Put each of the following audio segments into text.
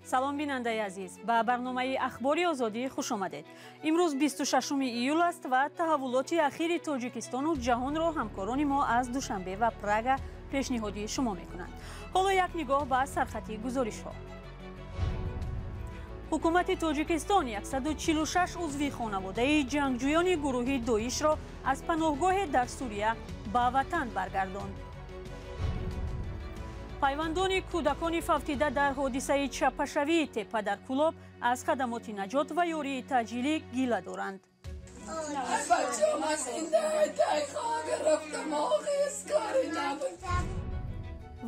Салом, бинандаи азиз, ба барномаи Ахбори Озодӣ хуш омадед. Имрӯз 26 июл аст ва таҳаввулоти ахири Тоҷикистону ҷаҳонро ҳамкорони мо аз Душанбе ва Прага пешниҳоди шумо мекунанд. Ҳоло як нигоҳ ба сархати гузоришҳо. Ҳукумати Тоҷикистон 146 узви хонаводаи ҷангҷӯёни гурӯҳи Доишро аз паноҳгоҳе дар Сурия ба ватан баргардонд. Пайвандони кӯдакони фавтида дар ҳодисаи чаппашавии теппа дар Кӯлоб аз хадамоти наҷот ва ёрии таъҷилӣ гила доранд.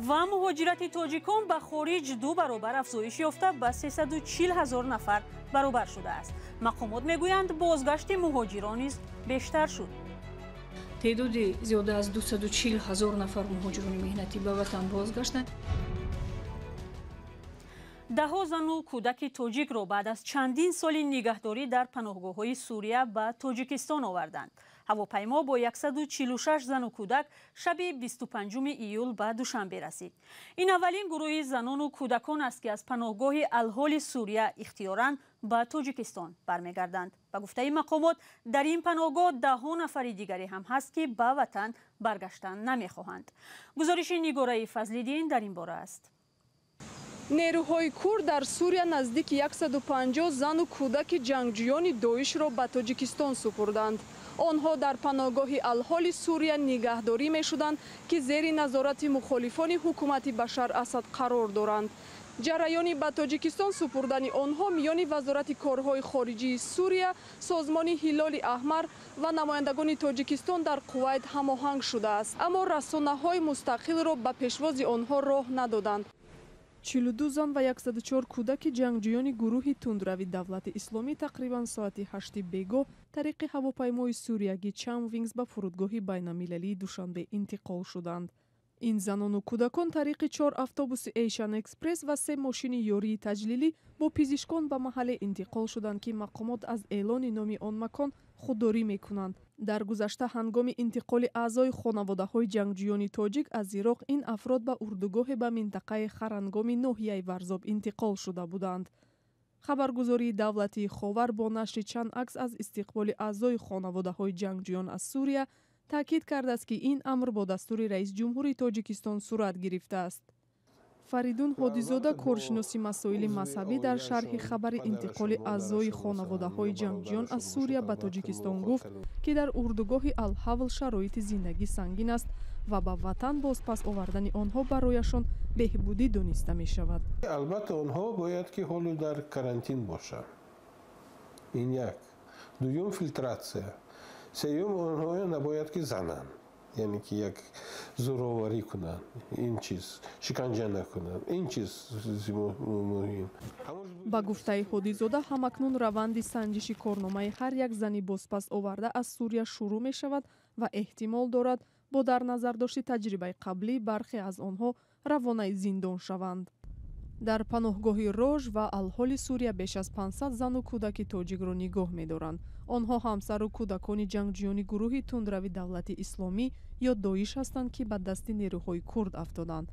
Ва муҳоҷирати тоҷикон ба хориҷ ду баробар афзоиш ёфта ба 340 ҳазор нафар баробар шудааст. Мақомот мегӯянд, бозгашти муҳоҷирон низ бештар шуд. Теъдоди зиёда аз 240 ҳазор нафар муҳоҷирони меҳнатӣ ба ватан бозгаштанд. Даҳҳо зану кӯдаки тоҷикро баъд аз чандин соли нигаҳдорӣ дар паноҳгоҳҳои Сурия ба Тоҷикистон оварданд. Ҳавопаймо бо 146 зану кӯдак шаби 25 июл ба Душанбе расид. Ин аввалин гурӯҳи занону кӯдакон аст, ки аз паноҳгоҳи Алҳоли Сурия ихтиёран ба Тоҷикистон бармегарданд. Ба гуфтаи мақомот, дар ин паноҳгоҳ даҳҳо нафари дигаре ҳам ҳаст, ки ба ватан баргаштан намехоҳанд. Гузориши Нигораи Фазлиддин дар ин бора аст. Нерӯҳои курд дар Сурия наздики 150 зану кӯдаки ҷангҷӯёни Доишро ба Тоҷикистон супурданд. Онҳо дар паноҳгоҳи Алҳоли Сурия нигаҳдорӣ мешуданд, ки зери назорати мухолифони ҳукумати Башар Асад қарор доранд. Ҷараёни ба Тоҷикистон супурдани онҳо миёни Вазорати корҳои хориҷии Сурия, созмони Ҳилоли Аҳмар ва намояндагони Тоҷикистон дар Кувайт ҳамоҳанг шудааст, аммо расонаҳои мустақилро ба пешвози онҳо роҳ надоданд. 42 зан ва 104 кӯдаки ҷангҷӯёни гурӯҳи тундрави Давлати Исломӣ тақрибан соати 8 бегоҳ тариқи ҳавопаймои суриягӣ Чамвингс ба фурудгоҳи байналмилалии Душанбе интиқол шуданд. Ин занону кӯдакон тариқи 4 автобуси Эйшан Экспресс ва 3 мошини ёрии таҷлилӣ бо пизишкон ба маҳалле интиқол шуданд, ки мақомот аз эълони номи он макон худдорӣ мекунанд. Дар гузашта ҳангоми интиқоли аъзои хонаводаҳои ҷангҷӯёни тоҷик аз Ироқ ин афрод ба урдугоҳе ба минтақаи Харангоми ноҳияи Варзоб интиқол шуда буданд. Хабаргузории давлатии Ховар бо нашри чанд акс аз истиқболи аъзои хонаводаҳои ҷангҷӯён аз Сурия таъкид кардааст, ки ин амр бо дастури раиси ҷумҳури Тоҷикистон сурат гирифтааст. Фаридун Ҳодизода, коршиноси масоили мазҳабӣ, дар шарҳи хабари интиқоли аъзои хонаводаҳои ҷангҷӯён аз Сурия ба Тоҷикистон гуфт, ки дар урдугоҳи Алҳавл шароити зиндагӣ сангин аст ва ба ватан бозпас овардани онҳо барояшон беҳбудӣ дониста мешавад. Албатта, онҳо бояд ки ҳоло дар карантин бошанд. Ин як. Дуюм, филтратсия. Сеюм, онҳо набояд ки зананд, яъне ки як зӯроварӣ кунанд, ин чиз шиканҷа накунанд, ин чиз муҳим. Ба гуфтаи Ҳодизода, ҳамакнун раванди санҷиши корномаи ҳар як зани бозпас оварда аз Сурия шурӯъ мешавад ва эҳтимол дорад бо дар назардошти таҷрибаи қаблӣ бархе аз онҳо равонаи зиндон шаванд. Дар паноҳгоҳи Рож ва Алҳоли Сурия беш аз 500 зану кӯдаки тоҷикро нигоҳ медоранд. Онҳо ҳамсару кӯдакони ҷангҷӯёни гурӯҳи тундрави Давлати Исломӣ ё Доиш ҳастанд, ки ба дасти нерӯҳои курд афтоданд.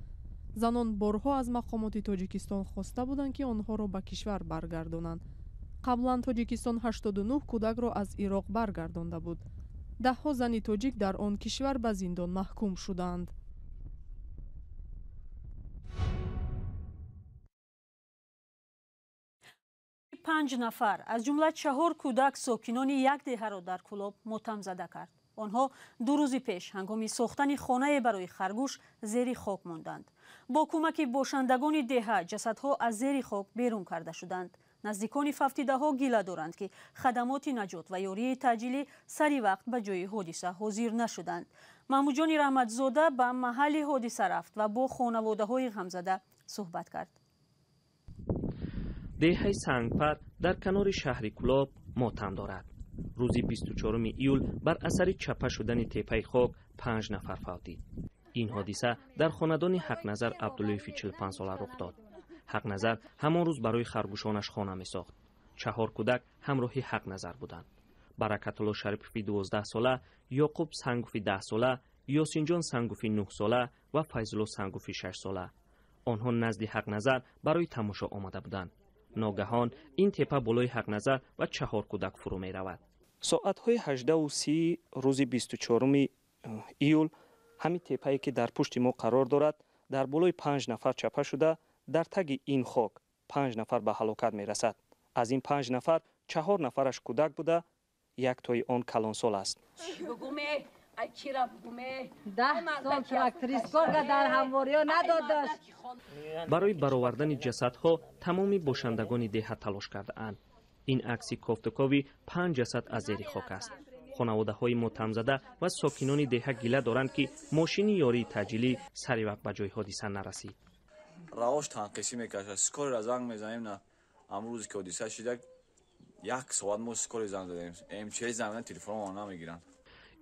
Занон борҳо аз мақомоти Тоҷикистон хоста буданд, ки онҳоро ба кишвар баргардонанд. Қаблан Тоҷикистон 89 кӯдакро аз Ироқ баргардонда буд. Даҳҳо зани тоҷик дар он кишвар ба зиндон маҳкум шуданд. 5 нафар, аз ҷумла 4 кӯдак, сокинони як деҳаро дар Кӯлоб мотамзада кард. Онҳо 2 рӯзи пеш ҳангоми сохтани хонае барои харгӯш зери хок монданд. Бо кӯмаки бошандагони деҳа ҷасадҳо аз зери хок берун карда шуданд. Наздикони фавтидаҳо гила доранд, ки хадамоти наҷот ва ёрии таъҷилӣ сари вақт ба ҷои ҳодиса ҳозир нашуданд. Маҳмудҷони Раҳматзода ба маҳалли ҳодиса рафт ва бо хонаводаҳои ғамзада суҳбат кард. Деҳаи Сангпар дар канори шаҳри Кӯлоб мотам дорад. Рӯзи 24 июл бар асари чапа шудани теппаи хок 5 нафар фавтид. Ин ҳодиса дар хонадони Ҳақназар Абдуллоеви 45 сола рух дод. Ҳақназар ҳамон рӯз барои харгӯшонаш хона месохт. 4 кӯдак ҳамроҳи Ҳақназар буданд. Баракатулло Шарипови 12 сола, Ёқуб Сангуфи 10 сола, Ёсинҷон Сангуфи 9 сола ва Файзулло Сангуфи 6 сола. Онҳо назди Ҳақназар барои тамошо омада буданд. Ногаҳон ин тепа болои Ҳақназар ва 4 кӯдак фурӯ меравад. Соатҳои 18:30 рӯзи 24 июл ҳамин тепае ки дар пушти мо қарор дорад, дар болои 5 нафар чапа шуда, дар таги ин хок 5 нафар ба ҳалокат мерасад. Аз ин 5 нафар 4 нафараш кӯдак буда, як тои он калонсол аст. Барои баровардани ҷасадҳо тамоми бошандагони деҳа талош кардаанд. Ин акси кофтукови 5 ҷасад аз зери хок аст. Хонаводаҳои мотамзада ва сокинони деҳа гила доранд, ки мошини ёрии таъҷилӣ сари вақт ба ҷои ҳодиса нарасид. Равош танқисӣ мекашад. Скорыйра занг мезанем, на амрӯзе ки ҳодиса шида як соат мо скорый занг задем. МЧС занг задем, телефонро намегиранд.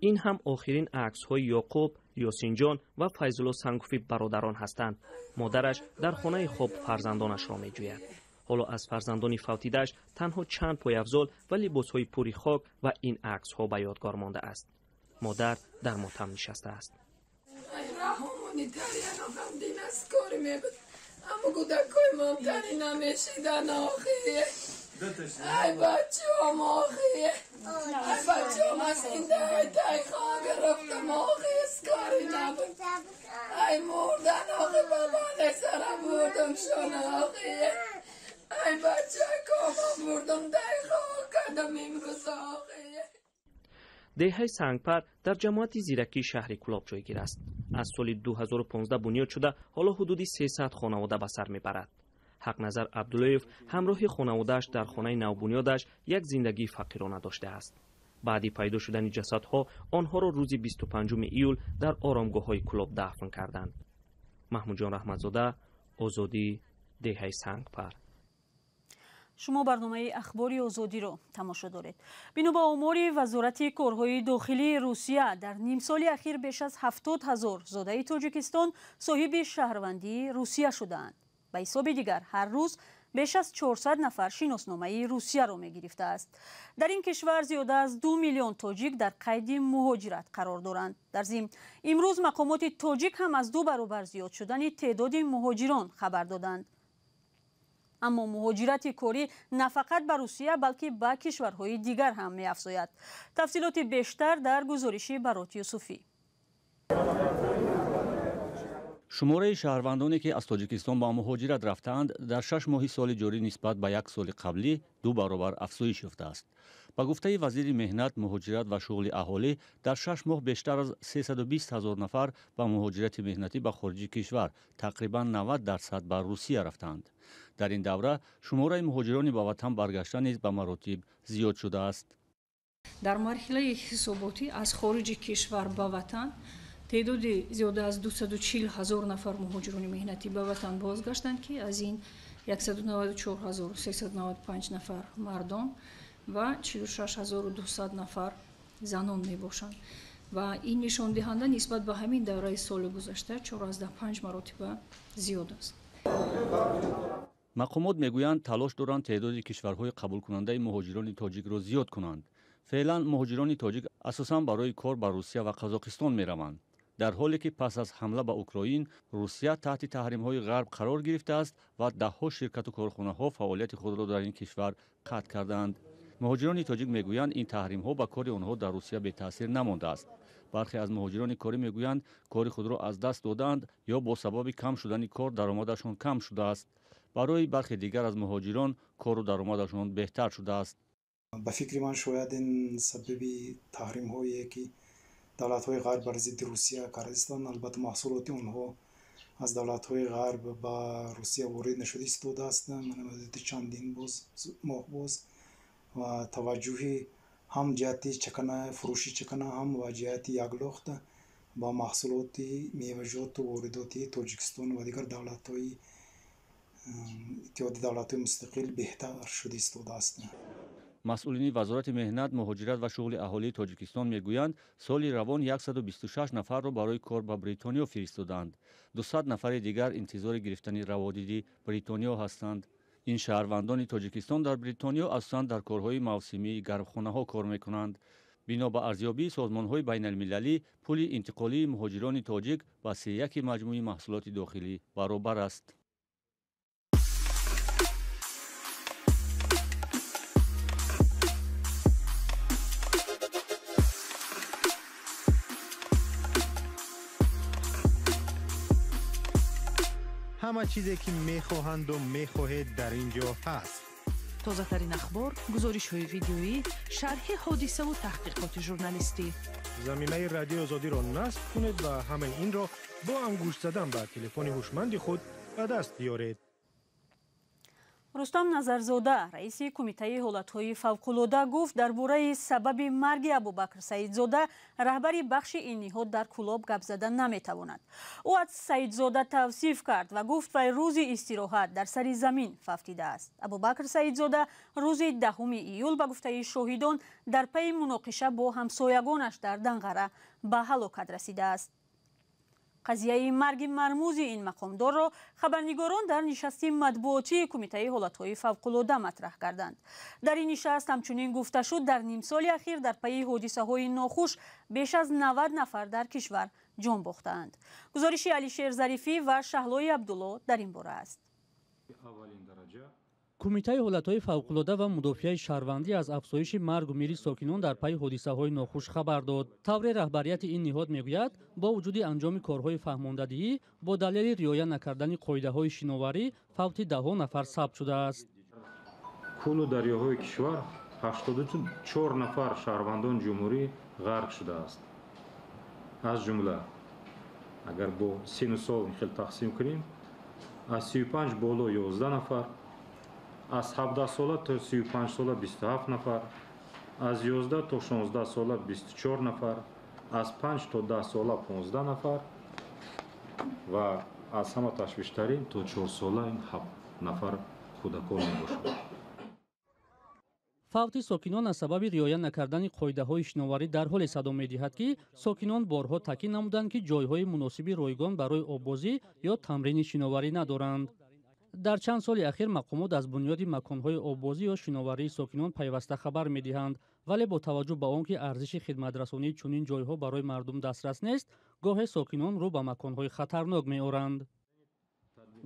Ин ҳам охирин аксҳои Ёқуб, Ёсинҷон ва Файзулло Сангуфи бародарон ҳастанд. Модараш дар хонаи хоб фарзандонашро меҷӯяд. Ҳоло аз фарзандони фавтидааш танҳо чанд пойафзол ва либосҳои пури хок ва ин аксҳо ба ёдгор мондааст. Модар дар мотам нишастааст. Ай бачаам охи, ай бачаам аз ин дай хок рафтам охи, скори набуд. Ай мурдан охи, бабане сара бурдам шон охи. Ай бачакам бурдам дай хок кардам имрӯз охи. Деҳаи Сангпар дар ҷамоати зиракии шаҳри Кӯлоб ҷойгир аст. Аз соли 2015 бунёд шуда, ҳоло ҳудуди 300 хонавода ба сар мебарад. Ҳақназар Абдуллоев ҳамроҳи хонаводааш дар хонаи навбунёдаш як зиндагии фақирона доштааст. Баъди пайдо шудани ҷасадҳо онҳоро рӯзи 25 июл дар оромгоҳҳои Кӯлоб дафн карданд. Маҳмудҷон Раҳматзода, Озодӣ, деҳаи Сангпар. Шумо барномаи Ахбори Озодиро тамошо доред. Бино ба омори Вазорати корҳои дохилии Русия, дар нимсоли ахир беш аз 70 ҳазор зодаи Тоҷикистон соҳиби шаҳрвандии Русия шудаанд. Ба ҳисоби дигар, ҳар рӯз беш аз 400 нафар шиносномаи Русияро мегирифтааст. Дар ин кишвар зиёда аз 2 миллион тоҷик дар қайди муҳоҷират қарор доранд. Дар зимн, имрӯз мақомоти тоҷик ҳам аз 2 баробар зиёд шудани теъдоди муҳоҷирон хабар доданд. Аммо муҳоҷирати корӣ на фақат ба Русия, балки ба кишварҳои дигар ҳам меафзояд. Тафсилоти бештар дар гузориши Барот Юсуфӣ. Шумораи шаҳрвандоне, ки аз Тоҷикистон ба муҳоҷират рафтаанд, дар 6 моҳи соли ҷорӣ нисбат ба як соли қаблӣ 2 баробар афзоиш ёфтааст. Ба гуфтаи вазири меҳнат, муҳоҷират ва шуғли аҳолӣ, дар 6 моҳ бештар аз 320 ҳазор нафар ба муҳоҷирати меҳнатӣ ба хориҷи кишвар, тақрибан 90% ба Русия рафтаанд. Дар ин давра шумораи муҳоҷирони ба ватан баргашта низ ба маротиб зиёд шудааст. Дар марҳилаи ҳисоботӣ аз хориҷи кишвар ба ватан теъдоди зиёда аз 240 ҳазор нафар муҳоҷирони меҳнатӣ ба ватан бозгаштанд, ки аз ин 194 395 нафар мардон ва 46 200 нафар занон мебошанд. Ва ин нишондиҳанда нисбат ба ҳамин давраи соли гузашта 4,5 маротиба зиёд аст. Мақомот мегӯянд, талош доранд теъдоди кишварҳои қабулкунандаи муҳоҷирони тоҷикро зиёд кунанд. Феълан муҳоҷирони тоҷик асосан барои кор ба Русия ва Қазоқистон мераванд. Дар ҳоле ки пас аз ҳамла ба Украин Русия таҳти таҳримҳои ғарб қарор гирифтааст ва даҳҳо ширкату корхонаҳо фаъолияти худро дар ин кишвар қатъ кардаанд. Муҳоҷирони тоҷик мегӯянд, ин таҳримҳо ба кори онҳо дар Русия бетаъсир намондааст. Бархе аз муҳоҷирони корӣ мегӯянд, кори худро аз даст додаанд ё бо сабаби кам шудани кор даромадашон кам шудааст. Барои бархе дигар аз муҳоҷирон кору даромадашон беҳтар шудааст. Ба фикри ман, шояд ин сабаби таҳримҳое ки давлатҳои ғарб бар зидди Русия кардистанд, албатта маҳсулоти онҳо аз давлатҳои ғарб ба Русия ворид нашуда истодааст муддати чандин моҳ боз ва таваҷҷӯҳи ҳам ҷиҳати чакана, фурӯши чакана, ҳам ва ҷиҳати яклохт ба маҳсулоти меваҷоту воридоти Тоҷикистон ва дигар давлатҳои Иттиҳоди давлатҳои мустақил беҳтар шуда истодааст. Масъулини Вазорати меҳнат, муҳоҷират ва шуғли аҳолии Тоҷикистон мегӯянд, соли равон 126 нафарро барои кор ба Бритониё фиристодаанд. 200 нафари дигар интизори гирифтани раводиди Бритониё ҳастанд. Ин шаҳрвандони Тоҷикистон дар Бритониё асосан дар корҳои мавсимии гармхонаҳо кор мекунанд. Бино ба арзёбии созмонҳои байналмилалӣ, пули интиқолии муҳоҷирони тоҷик ба 31 маҷмӯи маҳсулоти дохилӣ баробар аст. Ҳама чизе ки мехоҳанду мехоҳед дар ин ҷо ҳаст. Тозатарин ахбор, гузоришҳои видеоӣ, шарҳи ҳодисаву таҳқиқоти журналистӣ. Замимаи Радиои Озодиро насб кунед ва ҳамаи инро бо ангушт задан ба телефони ҳушманди худ ба даст биёред. Рустам Назарзода, раиси Кумитаи ҳолатҳои фавқулода, гуфт дар бораи сабаби марги Абубакр Саидзода, раҳбари бахши ин ниҳод дар Кӯлоб, гап зада наметавонад. Ӯ аз Саидзода тавсиф кард ва гуфт вай рӯзи истироҳат дар сари замин фавтидааст. Абубакр Саидзода рӯзи 10 июл, ба гуфтаи шоҳидон, дар пайи муноқиша бо ҳамсоягонаш дар Данғара ба ҳалокат расидааст. Қазияи марги мармузи ин мақомдорро хабарнигорон дар нишасти матбуотии Кумитаи ҳолатҳои фавқулода матраҳ карданд. Дар ин нишаст ҳамчунин гуфта шуд, дар нимсоли ахир дар пайи ҳодисаҳои нохуш беш аз 90 нафар дар кишвар ҷон бохтаанд. Гузориши Алишер Зарифӣ ва Шаҳлои Абдулло дар ин бора аст. Кумитаи ҳолатҳои фавқулода ва мудофиаи шаҳрвандӣ аз афзоиши маргу мири сокинон дар пайи ҳодисаҳои нохуш хабар дод. Тавре раҳбарияти ин ниҳод мегӯяд, бо вуҷуди анҷоми корҳои фаҳмондадиҳӣ, бо далели риоя накардани қоидаҳои шиноварӣ фавти даҳҳо нафар сабт шудааст. Кӯлу дарёҳои кишвар 84 нафар шаҳрвандони ҷумҳурӣ ғарқ шудааст. Аз ҷумла, агар бо сину сол хел тақсим кунем, аз 35 боло 11 нафар, аз 17 сола то 35 сола 27 нафар, аз 11 то 16 сола 24 нафар, аз 5 то 10 сола 15 нафар ва аз ҳама ташвиштарин то 4 сола 7 нафар кӯдакон мебошанд. Фавти сокинон аз сабаби риоя накардани қоидаҳои шиноварӣ дар ҳоле садо медиҳад, ки сокинон борҳо таъкид намуданд, ки ҷойҳои муносиби ройгон барои оббозӣ ё тамрини шиноварӣ надоранд. Дар чанд соли ахир мақомот аз бунёди маконҳои оббозӣ ё шиноварии сокинон пайваста хабар медиҳанд, вале бо таваҷҷӯҳ ба он ки арзиши хидматрасонии чунин ҷойҳо барои мардум дастрас нест, гоҳе сокинон рӯ ба маконҳои хатарнок меоранд.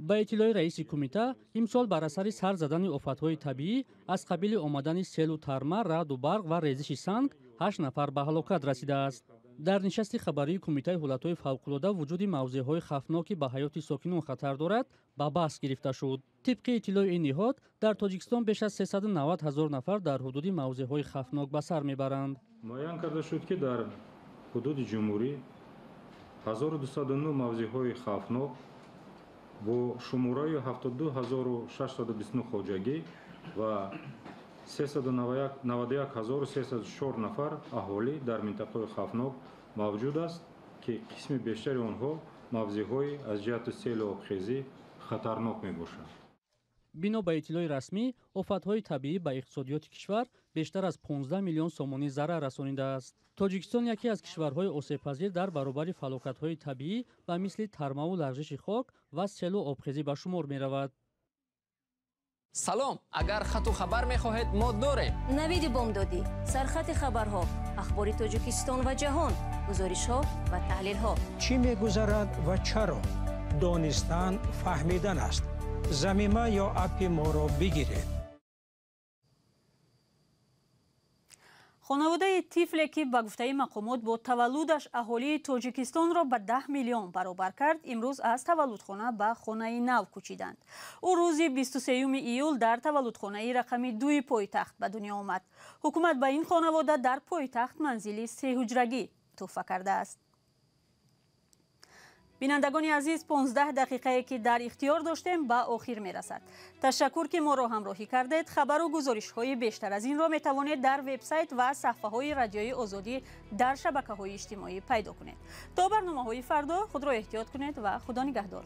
Ба иттилои раиси кумита, имсол бар асари сар задани офатҳои табиӣ аз қабили омадани селу тарма, раъду барқ ва резиши санг 8 нафар ба ҳалокат расидааст. Дар нишасти хабарии Кумитаи ҳолатҳои фавқулода вуҷуди мавзеъҳои хавфнок, ки ба ҳаёти сокинон хатар дорад, ба баҳс гирифта шуд. Тибқи иттилои ин ниҳод, дар Тоҷикистон беш аз 390 ҳазор нафар дар ҳудуди мавзеъҳои хавфнок ба сар мебаранд. Муайян карда шуд, ки дар ҳудуди ҷумҳурӣ 1209 мавзеъҳои хавфнок бо шумораи 72629 хоҷагӣ ва 391304 нафар аҳолӣ дар минтақаи хавфнок мавҷуд аст, ки қисми бештари онҳо мавзеъҳои аз ҷиҳати селу обхезӣ хатарнок мебошанд. Бино ба иттилои расмӣ, офатҳои табиӣ ба иқтисодиёти кишвар бештар аз 15 миллион сомонӣ зарар расонидааст. Тоҷикистон яке аз кишварҳои осебпазир дар баробари фалокатҳои табиӣ ба мисли тармаву лағжиши хок ва селу обхезӣ ба шумор меравад. Салом, агар хату хабар мехоҳед, мо дорем. Навиди бомдодӣ, сархати хабарҳо, ахбори Тоҷикистон ва ҷаҳон, гузоришҳо ва таҳлилҳо. Чӣ мегузарад ва чаро? Донистан фаҳмидан аст. Замима ё аппи моро бигиред. Хонаводаи тифле, ки ба гуфтаи мақомот бо таваллудаш аҳолии Тоҷикистонро ба 10 миллион баробар кард, имрӯз аз таваллудхона ба хонаи нав кӯчиданд. Ӯ рӯзи 23 июл дар таваллудхонаи рақами 2 пойтахт ба дунё омад. Ҳукумат ба ин хонавода дар пойтахт манзили сеҳуҷрагӣ тӯҳфа кардааст. Бинандагони азиз, 15 дақиқае ки дар ихтиёр доштем ба охир мерасад. Ташаккур, ки моро ҳамроҳӣ кардед. Хабару гузоришҳои бештар аз инро метавонед дар вебсайт ва саҳфаҳои Радиои Озодӣ дар шабакаҳои иҷтимоӣ пайдо кунед. То барномаҳои фардо худро эҳтиёт кунед ва Худо нигаҳдор.